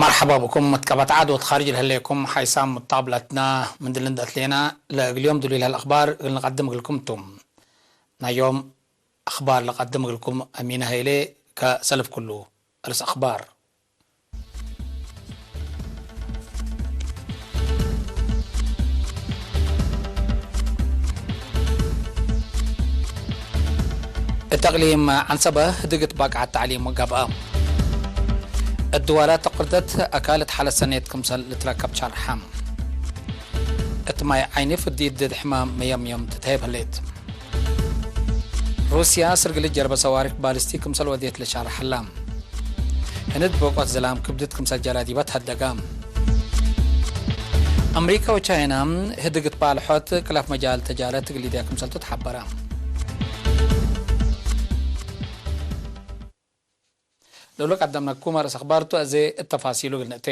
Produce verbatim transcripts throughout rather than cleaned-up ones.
መርሐባ ብኩም። መትቀበት ዐድ ወትካርጅ ለህሌኩም ሓይሳም ሙጣብለትና። ምን ድል እንደ አትሌና ለእግል ዮም ድሉይ ለህለ አኽባር እግል ንቀድም እግልኩም ቱ። ናይ ዮም አኽባር ለቀድም እግልኩም አሚነ ሀይሌ። ከሰልፍ ኩሉ፣ አርስ አኽባር። እት አቅሊም ዐንሰበ ህድግት ባቅዓት ተዕሊም ገብአ። እት ድዋላት ተቅርደት አካል እት ሐለት ሰኔት ክምሰል ልትረከብ ሻርሐ። እት ማይ ዓይኒ ፍዲት ድድ ሕማም መየምየም ትትሀይብ ህሌት። ሩስያ ስርግል ጀርበ ሰዋሪክ ባሊስቲክ ክምሰል ወዴት ለሻርሐ ህላ። ህንድ ቦቆት ዝላም ክብድት ክምሰል ጀረ ዲበ ተሀደገ። አምሪከ ወቻይና ህድግት ባልሖት ክላፍ መጃል ተጃረት እግል ሊድያ ክምሰልቱ ተሐበረ። ለእሉ ቀደምነኩም አርእስ አኽባር ቱ፣ አዜ እት ተፋሲሉ እግል ንእቴ።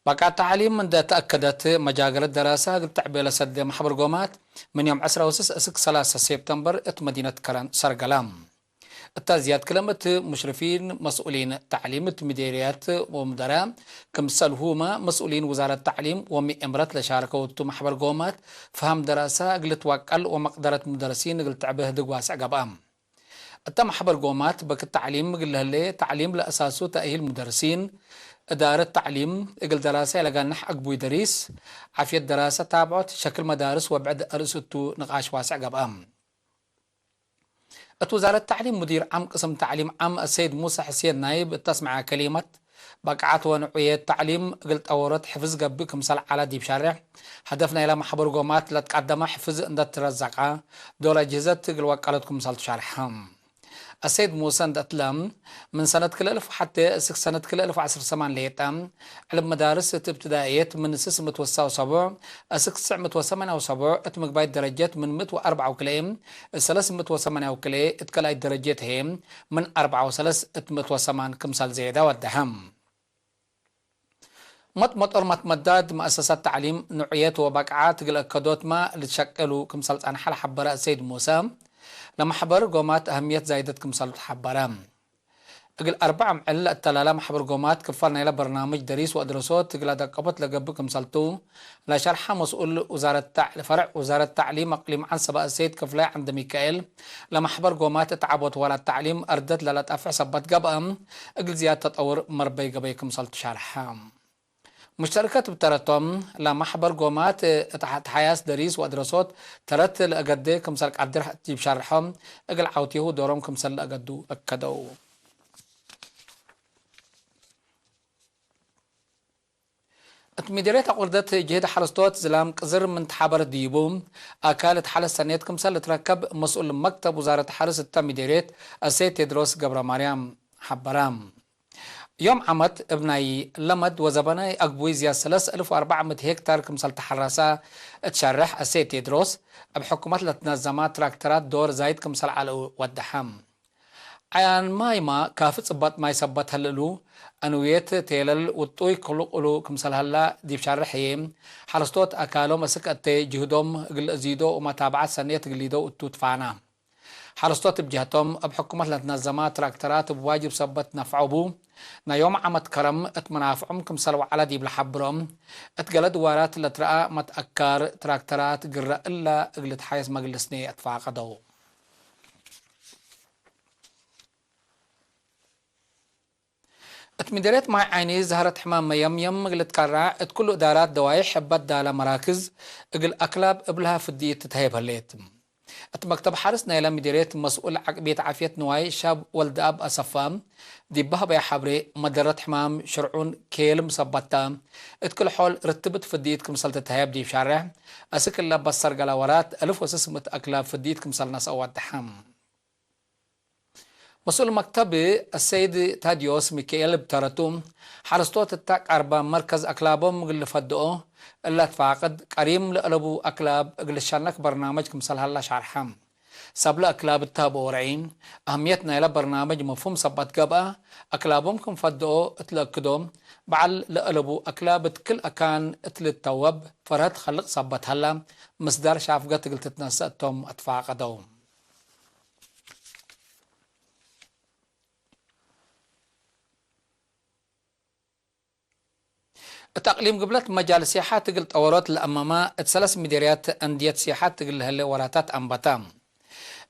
ባቃት ተዕሊም እንደ ተአከደት መጃገለት ደራሰ እግል ተዕቤ ለሰደ መሕበር ጎማት፣ ምን ዮም ዕስራ ወስስ እስክ ሰላሰ ሴፕተምበር እት መዲነት ከረን ሰርገላ። እታ ዝያድ ክለም እት ሙሽርፊን መስኡሊን ተዕሊም እት ምዴርያት ወምደረ፣ ክምሰልሁመ መስኡሊን ውዛረት ተዕሊም ወምኤምረት ለሻረከው እቱ መሕበር ጎማት፣ ፈሀም ደራሰ እግል ልትዋቀል ወመቅደረት ሙደርሲን እግል ተዕቤ ህድግ ዋስዕ ገብአ። እተ መሕበር ጎማት በክት ተዕሊም እግል ለህሌ፣ ተዕሊም ለአሳሱ ተእሂል ሙደርሲን፣ እዳረት ተዕሊም፣ እግል ደራሰ ለጋንሕ አግቡይ ደሪስ፣ ዓፍየት ደራሰ ታብዖት፣ ሸክል መዳርስ ወብዕድ አርእስ እቱ ንቃሽ ዋስዕ ገብአ። እት ውዛረት ተዕሊም ሙዲር ዓም ቅስም ተዕሊም ዓም አሰይድ ሙሰ ሕሴን ናይብ እተ አስመዐ ከሊመት፣ በቅዓት ወንዑየት ተዕሊም እግል ጠወሮት ሕፍዝ ገብእ ክምሰል ዐለ ዲብ ሸሬሕ፣ ሀደፍ ናይለ መሕበር ጎማት ለትቀደመ ሕፍዝ እንደ ትረዘቀ፣ ዶል አጅህዘት እግል ወቀሎት ክምሰልቱ ሸርሐ። አሰይድ ሙሰ እንደ እትለ፣ ምን ሰነት ክልኤ እልፍ ወሐቴ እስክ ሰነት ክልኤ እልፍ ወዐስር ሰማን ሌጠ፣ ዕልብ መዳርስ እት እብትዳእየት ምን ስስ ምእት ወሰው ሰቡዕ እስክ ትስዕ ምእት ወሰማንያው ሰቡዕ እት ምግባይት ደረጀት ምን ምእት ወአርበዓው ክልኤ እት ሰለስ ምእት ወሰማንያው ክልኤ እት ካልኣይት ደረጀት ህዬ ምን አርበዓው ሰለስ እት ምእት ወሰማን ክምሰል ዜደ ወደሐ። መጥመጦር መትመዳድ መአሰሳት ተዕሊም ንዑየት ወበቅዓት እግል አከዶትመ ልትሸቄ እሉ ክምሰል ጸንሐ ለሐበረ አሰይድ ሙሰ፣ ለመሕበር ጎማት አህምየት ዛይደት ክምሰልቱ ሐበረ። እግል አርበዕ አምዕል ለአተላለ መሕበር ጎማት ክፋል ናይለ በርናምጅ ደሪስ ወአድረሶት እግል አደቀቦት ለገብእ ክምሰልቱ ለሸርሐ መስኡል ውዛረት ተዕ-፣ ፈርዕ ውዛረት ተዕሊም አቅሊም ዐንሰበ አሰይድ ክፍላይ ዐንደሚካኤል፣ ለመሕበር ጎማት እት ዐቦት ወላት ተዕሊም አርደት ለለጠፍሕ ሰበት ገብአ፣ እግል ዝያድ ተጠውር መርበይ ገበይ ክምሰልቱ ሸርሐ። ሙሽተርከት እብ ተረቶም፣ ለመሕበር ጎማት እት ተሐያስ ደሪስ ወአድረሶት ተረት ለአገዴ ክምሰል ቃድር ዲብ ሸርሖም፣ እግል ዐውቴሁ ዶሮም ክምሰል ለአገዱ አከደው። እት ምዴርየት አቁርደት ጅህድ ሐረስቶት ዝላም ቅዝር ምን ተሓበረት ዲቡ፣ አካል እት ሐለስ ሰኔት ክምሰል ልትረከብ መስኡል መክተብ ውዛረት ሐርስ እተ ምዴርየት አሰይድ ቴድሮስ ገብረማርያም ሐበረ። ዮም ዓመት እብ ናይ ለመድ ወዘበናይ አግቡይ ዝያድ ሰለስ አልፍ ወአርበዕ ምእት ሄክታር ክምሰል ተሐረሰ እት ሸርሕ አሰይድ ቴድሮስ፣ እብ ሕኩመት ለትነዘመ ትራክተራት ዶር ዛይድ ክምሰል ዐለው ወደሐ። ዐያን ማይመ ካፊ ጽበጥ ማይ ሰበት ሀለ እሉ፣ አንውየት ቴለል ውጡይ ክሉቅ እሉ ክምሰል ሀላ ዲብ ሸርሕ ህዬ፣ ሐረስቶት አካሎም አስክ አተየ ጅህዶም እግል ለአዚዶ ወመታብዐት ሰኔት እግል ሊደው እቱ ትፋና። ሐረስቶት እብ ጀህቶም፣ እብ ሕኩመት ለትነዘመ ትራክተራት እብ ዋጅብ ሰበት ነፍዐው ቡ፣ ናይ ዮም ዓመት ከረም እት መናፍዖም ክምሰል ወዐለ ዲብ ለሐብሮም፣ እት ገሌ ድዋራት ለትረአ መትአካር ትራክተራት ግረ እለ እግል ልትሓየስ መግልስኔ አትፋቀደው። እት ምዴርየት ማይ ዓይኒ ዛህረት ሕማም መየምየም እግል ልትከረዕ፣ እት ኩሉ እዳራት ደዋይሕ እበ ዳለ መራክዝ እግል አክላብ እብልሃ ፍድይት ትትሀየብ ህሌት። እት መክተብ ሐርስ ናይለ ምዴርየት መስኡል ዐቅብየት ዓፍየት ንዋይ ሻብ ወልደአብ አሰፋ፣ ዲብ በህበየ ሐብሬ፣ መደረት ሕማም ሽርዑን ኬልም ሰበት ተ፣ እት ክል ሖል ርትብት ፍድይት ክምሰል ትትሀየብ ዲብ ሻርሕ አስክ እለ በሰር ገለ ወራት፣ አልፍ ወስስ ምእት አክላብ ፍድይት ክምሰል ነስአው ወደሐ። መስኡል መክተብ አሰይድ ታድዮስ ሚካኤል እብ ተረቱ፣ ሐረስቶት እተ ቀርበ መርከዝ አክላቦም እግል ልፈድኦ እለ ትፋቅድ፣ ቀሪም ለአለቡ አክላብ እግል ልሸነክ በርናመጅ ክምሰል ሀላ ሻርሐ። ሰብለ አክላብ እተ ሀበኦ ረአይ፣ አህምየት ናይለ በርናመጅ መፍሁም ሰበት ገብአ፣ አክላቦም ክም ፈድኦ እት ለአክዶ፣ በዐል ለአለቡ አክላብ እት ክል አካን እት ልተወብ ፈርሀት ከልቅ ሰበት ሀላ፣ ምስዳር ሻፍገት እግል ትትነሰእ እቶም አትፋቀደው። እት አቅሊም ግብለት መጃል ሲያሐት እግል ጠወሮት ለአመመ እት ሰለስ ሚዴርያት አንድየት ሲያሐት እግል ለህሌ ወራታት አንበተ።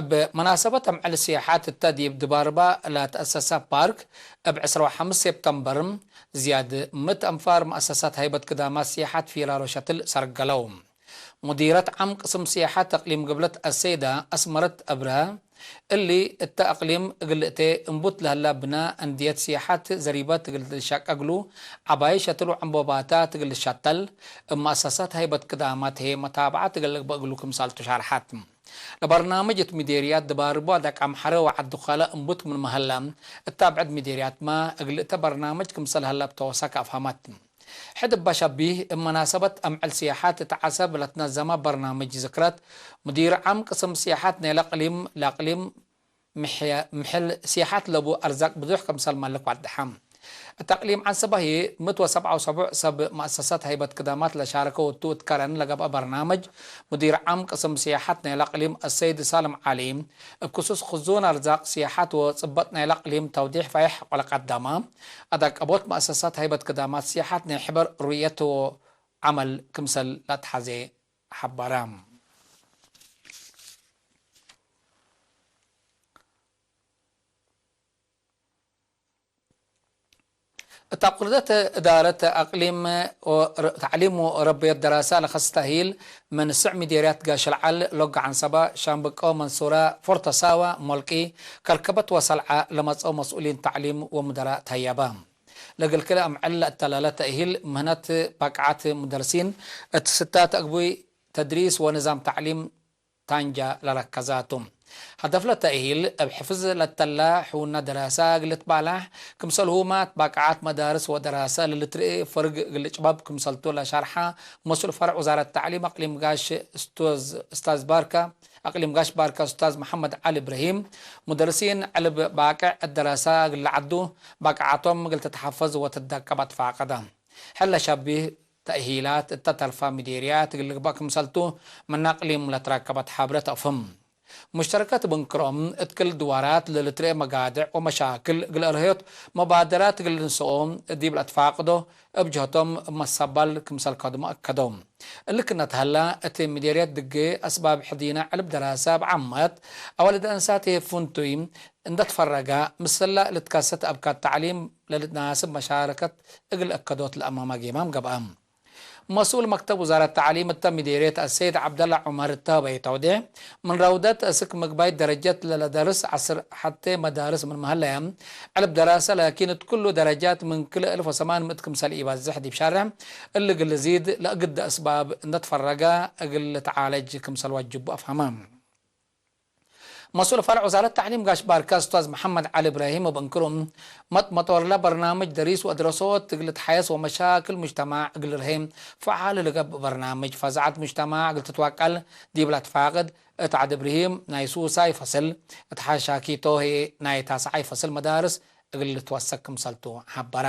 እብ መናሰበት አምዕል ሲያሐት እተ ዲብ ድባርባ ለተአሰሰ ፓርክ እብ ዕስራ ወሐምስ ሴፕተምበር ዝያድ ምእት አንፋር መአሰሳት ሀይበት ክዳማት ሲያሐት ፊራሮ ሸትል ሰርገለው። ሙዲረት ዓም ቅስም ሲያሐት አቅሊም ግብለት አሰይዳ አስመረት አብርሀ፣ እሊ እተ አቅሊም እግል ልእቴ እምቡት ለህላ ብና አንድየት ሲያሐት ዘሪበት እግል ልትሸቀ እግሉ፣ ዐባይ ሸትል ወዕንቦባታት እግል ልሸተል፣ እብ መአሰሳት ሀይበት ክዳማት ህዬ መታብዐት እግል ልግበእ እግሉ ክምሰልቱ ሻርሐት። ለበርናምጅ እት ሚዴርያት ድባርቦ፣ አዳቅ አምሐረ ወዐድ ዱኻለ እምቡት ምንመ ሀለ፣ እተ አብዕድ ሚዴርያትመ እግል እተ በርናምጅ ክምሰል ሀለ እብ ተወሰክ አፍሀመት። ሕድ እበ ሸቢህ፣ እብ መናሰበት አምዕል ሲያሐት እት ዐሰብ ለትነዘመ በርናምጅ ዝክረት፣ ሙዲር ዓም ቅስም ሲያሐት ናይለ አቅሊም፣ ለአቅሊም ምሕል ሲያሐት ለቡ አርዛቅ ብዙሕ ክምሰል መልክ ወደሐ። እት አቅሊም ዐንሰበ ህዬ፣ ምእት ወሰብዓ ወሰቡዕ ሰብ መአሰሳት ሀይበት ክዳማት ለሻረከው እቱ እት ከረን ለገብአ በርናምጅ፣ ሙዲር ዓም ቅስም ሲያሐት ናይለ አቅሊም አሰይድ ሳልም ዐሊ፣ እብ ክሱስ ክዙን አርዛቅ ሲያሐት ወጽበጥ ናይለ አቅሊም ተውዴሕ ፋይሕ ወለቀደመ፣ አዳቀቦት መአሰሳት ሀይበት ክዳማት ሲያሐት ናይ ሕበር ሩእየት ወዐመል ክምሰል ለአትሐዜ ሐበረ። እት አቁርደት እዳረት አቅሊም ወ-፣ ተዕሊም ወረብየት ደራሰ ለከስተሂል ምን ስዕ ሚዴርያት ጋሽ አልዓል፣ ሎግ ዐንሰበ፣ ሻምብቆ፣ መንሱረ፣ ፎርቶ ሳዋ፣ ሞልቂ፣ ከርከበት ወሰልዐ ለመጽኦ መስኡሊን ተዕሊም ወሙደራእ ተህየበ። ለእግል ክልኤ አምዕል ለአተላለ ተእሂል ምህነት ባቅዓት ሙደርሲን እት ስታት አግቡይ ተድሪስ ወንዛም ተዕሊም ታንጃ ለረከዛቱ። ሀደፍ ለተእሂል እብ ሕፍዝ ለተላ ሕውነ ደራሰ እግል ልትባላሕ፣ ክምሰልሁመ ባቅዓት መዳርስ ወደራሰ ለልትርኤ ፈርግ እግል ልጭበብ ክምሰልቱ ለሸርሐ መስኡል ፈርዕ ውዛረት ተዕሊም አቅሊም ጋሽ እስቶዝ-፣ እስታዝ ባርከ፣ አቅሊም ጋሽ ባርከ እስታዝ መሐመድ ዐሊ እብራሂም፣ ሙደርሲን ዕልብ ባቅዕ እት ደራሰ እግል ለዐዱ፣ ባቅዓቶም እግል ትትሐፈዝ ወትትደቀብ አትፋቀደ። ሕለ ሸቢህ ተእሂላት እተ ተርፋ ሚዴርያት እግል ልግበእ ክምሰልቱ፣ ምን አቅሊም ለትረከበት ሐብረት አፍህም። ሙሽተረከት እብ እንክሮም፣ እት ክል ድዋራት ለልትርኤ መጋድዕ ወመሻክል እግል አርህዮት መባደራት እግል ልንሰኦ ዲብ ለአትፋቅዶ፣ እብ ጀህቶም እብ መሰባል ክምሰል ከድሞ አከደው። እሊ ክነት ሀላ፣ እት ሚዴርያት ድጌ አስባብ ሕዲነ ዕልብ ደራሰ እብ ዓመት፣ አዋልድ አንሳት ህዬ ፍንቱይ እንደ ትፈረገ፣ ምስላ ልትከሰት አብካት ተዕሊም ለልትናስብ መሻረከት እግል አከዶት ለአማማ ጌማም ገብአ። መስኡል መክተብ ውዛረት ተዕሊም እተ ሚዴርየት አሰይድ ዐብደላ ዑመር እተ ሀበየ ተውዴሕ፣ ምን ረውደት እስክ ምግባይት ደረጀት ለለደርስ ዐስር ሐቴ መዳርስ ምንመ ሀለየ፣ ዕልብ ደራሰ ላኪን እት ኩሉ ደረጃት ምን ክልኤ እልፍ ወሰማን ምእት ክምሰል ኢበዝሕ ዲብ ሸርሕ፣ እሊ እግል ልዚድ ለእግደ አስባብ እንደ ትፈረገ እግል ልትዓለጅ ክምሰል ወጅቡ አፍሀመ። መስኡል ፈርዕ ውዛረት ተዕሊም ጋሽ ባርከ እስቷዝ መሐመድ ዐሊ እብራሂም እብ እንክሩ፣ መጥ መጦርለ በርናምጅ ደሪስ ወአድረሶት እግል ልትሓየስ ወመሻክል ሙጅተማዕ እግል ልርሄ ፈዓል ለገብእ በርናምጅ ፈዛዐት ሙጅተማዕ እግል ትትወቀል ዲብለ ትፋቅድ፣ እት ዐድ እብርሂም ናይ ሱሳይ ፈስል፣ እት ሓሻኪቶ ህዬ ናይ ታስዓይ ፈስል መዳርስ እግል ልትወሰክ ክምሰልቱ ሐበረ።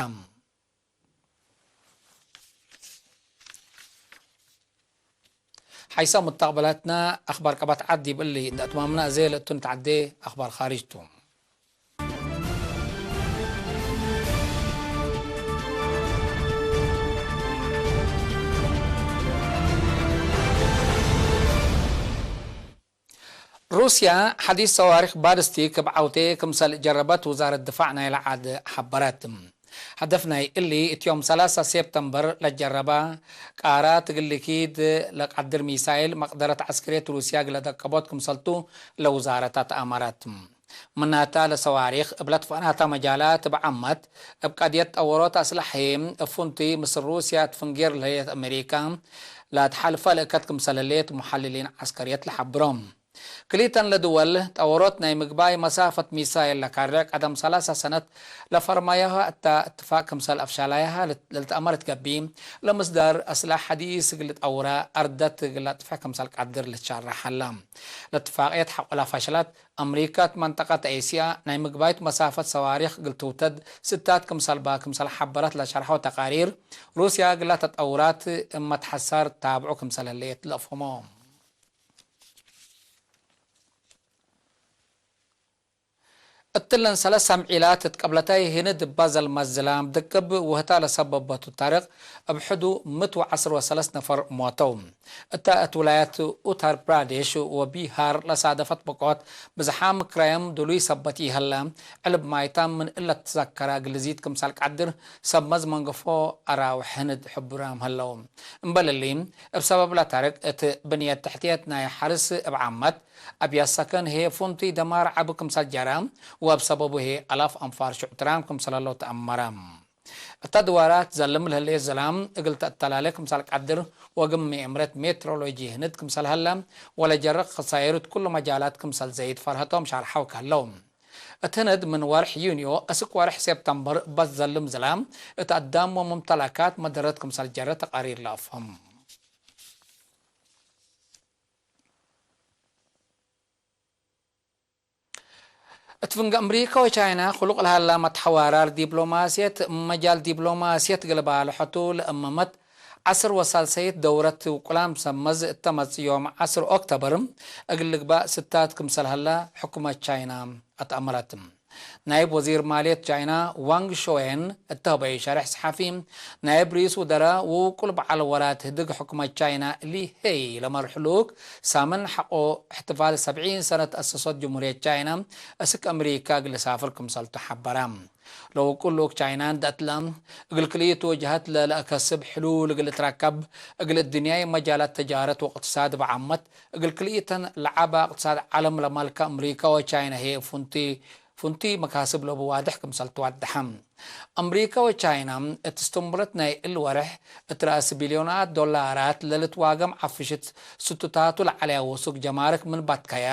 ሓይሰ ሙተቅበላትና አክባር ቀበት ዐድ ዲብ እሊ እንደ አትማምና፣ አዜ ለእቱ ንትዐዴ አክባር ካርጅ ቱ። ሩስያ ሐዲስ ሰዋሪክ ባልስቲክ እብ ዐውቴ ክምሰል ጀረበት ውዛረት ድፋዕ ናይለ ዐድ ሐበረት። ሀደፍ ናይ እሊ እት ዮም ሰላሳ ሴፕተምበር ለጀረባ ቃራት እግል ልኪድ ለቀድር ሚሳይል መቅደረት ዐስክርየት ሩስያ እግለ ደቀቦት ክምሰልቱ ለውዛረት አትአመረት። ምናተ ለሰዋሪክ እብ ለትፈናተ መጃላት እብ ዓመት እብ ቀድየት ጠወሮት አስለሐ ህዬ እብ ፍንቱይ ምስል ሩስያ እት ፍንጌር ለህሌት አሜሪካ ለትሓልፈ ልእከት ክምሰል ህሌት ሙሐልሊን ዐስከርየት ለሐብሮ። ክልኢተን ለድወል፣ ጠወሮት ናይ ምግባይ መሳፈት ሚሳይል ለካሬዕ ቀደም ሰላሳ ሰነት ለፈርማያሃ እተ እትፋቅ ክምሰል አፍሻላያሃ ለልትአመር እት ገብእ፣ ለምስዳር አስላሕ ሐዲስ እግል ልጠውረ አርደት እግል ለአጥፍሕ ክምሰል ቀድር ልትሸረሕ ሀላ። ለእትፋቅየት ሐቆላ ፈሽለት፣ አምሪካ እት መንጠቀት ኤስያ ናይ ምግባይት መሳፈት ሰዋሪክ እግል ትውተድ ስታት ክምሰልባ ክምሰል ሐበረት ለሸርሐው ተቃሪር፣ ሩስያ እግላ ተጠውራት እመ ትሐሳር ታብዑ ክምሰል ህሌት ለአፍህሞ። እት እትለን ሰለስ ሰምዒላት እት ቀብለታይ ህንድ እባ ዘልመት ዝላም ድቅብ ውህታ ለሰበበቱ ታርቅ እብ ሕዱ ምት ወዐስር ወሰለስ ነፈር ሞተው። እተ እት ውላየት ኡታር ፕራዴሽ ወቢሃር ለሳደፈት ብቆት ብዝሓም ክራይም ድሉይ ሰበት ኢሀለ። ዕልብ ማይታም ምን እለ ትዘከረ እግል ልዚድ ክምሰል ቀድር ሰብ መዝ መንገፎ አራውሕ ህንድ ሕቡራም ህለው። እምበል እሊ፣ እብ ሰበብ ለታርቅ እት ብንየት ተሕትየት ናይ ሐርስ እብ ዓመት፣ አብያት ሰከን ህዬ ፍንቱይ ደማር ዐቢ ክምሰል ጀረ፣ ወእብ ሰበቡ ህዬ አላፍ አንፋር ሽዑብ ትራም ክምሰል ህለው ተአመረ። እተ ድዋራት ዘልም ለህሌት ዝላም እግል ተአተላሌ ክምሰል ቀድር ወግም ምእምረት ሜትሮሎጂ ህንድ ክምሰል ሀለ ወለጀረ ክሳይር እት ኩሉ መጃላት ክምሰል ዘይድ ፈርሀቶም ሻርሐው ከህለው። እት ህንድ ምን ወርሕ ዩንዮ እስክ ወርሕ ሴፕተምበር እበ ዘልም ዝላም እት አዳም ወሙምተላካት መደረት ክምሰል ጀረ ተቃሪር ለአፍህም። እት ፍንገ አምሪከ ወቻይና ክሉቅ ለሀላ መትሐዋራር ዲፕሎማስየት፣ መጃል ዲፕሎማስየት እግል ባልሐቱ ለእመመት ዐስር ወሳልሰይት ደውረት ውቁላም ሰመዝ እተ መጽእ ዮም ዐስር ኦክቶበር እግል ልግባእ ስታት ክምሰል ሀላ ሕኩመት ቻይና አትአመረት። ናይብ ወዚር ማልየት ቻይና ዋንግ ሾዌን እተ ህበዩ ሸርሕ ሰሓፊ፣ ናይብ ርኢስ ውደራ ወውቁል በዓል ወራት ህድግ ሕኩመት ቻይና እሊ ሄይ ለመርሑ ልኡክ ሳምን ሐቆ እሕትፋል ሰብዒን ሰነት ተአሰሶት ጅምሁርየት ቻይና እስክ አምሪካ እግል ልሳፍር ክምሰልቱ ሐበረ። ለውቁል ልኡክ ቻይና እንደ እትለ፣ እግል ክልኢቱ ወጀሀት ለለአከስብ ሕሉል እግል ልትረከብ፣ እግል እድንያይ መጃላት ተጃረት ወእቅትሳድ እብ ዓመት፣ እግል ክልኢተን ለዐበ እቅትሳድ ዓለም ለማልከ አምሪካ ወቻይና ህዬ ፍንቱይ ፍንቱይ መካስብ ለቡ ዋድሕ ክምሰል ትወደሐ። አምሪከ ወቻይና እት እስትንቡለት ናይ እል ወርሕ እት ረአስ ቢልዮናት ዶላራት ለልትዋገም ዐፍሽት ስቱታቱ ለዐለያ ወሱግ ጀማርክ ምን ባትከየ፣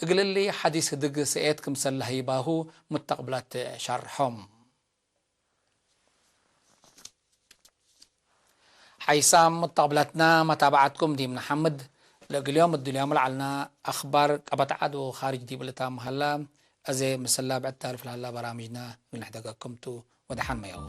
እግል እሊ ሐዲስ ህድግ ሰኤት ክምሰል ለህይባሁ ምተቅብለት ሸርሖም። ሐይሳም ሙተቅብለትና መታብዐትኩም ዲብ ነሐምድ። ለእግል ዮም እድል ዮም ለዐልና አኽባር ቀበት ዐድ ወኻርጅ ዲብ ልታም ሀላ፣ አዜ ምስላ ብዕድ ታልፍ ለሀላ በራምጅና እግል ነሕደገኩም ቱ። ወደሐን መያሁ።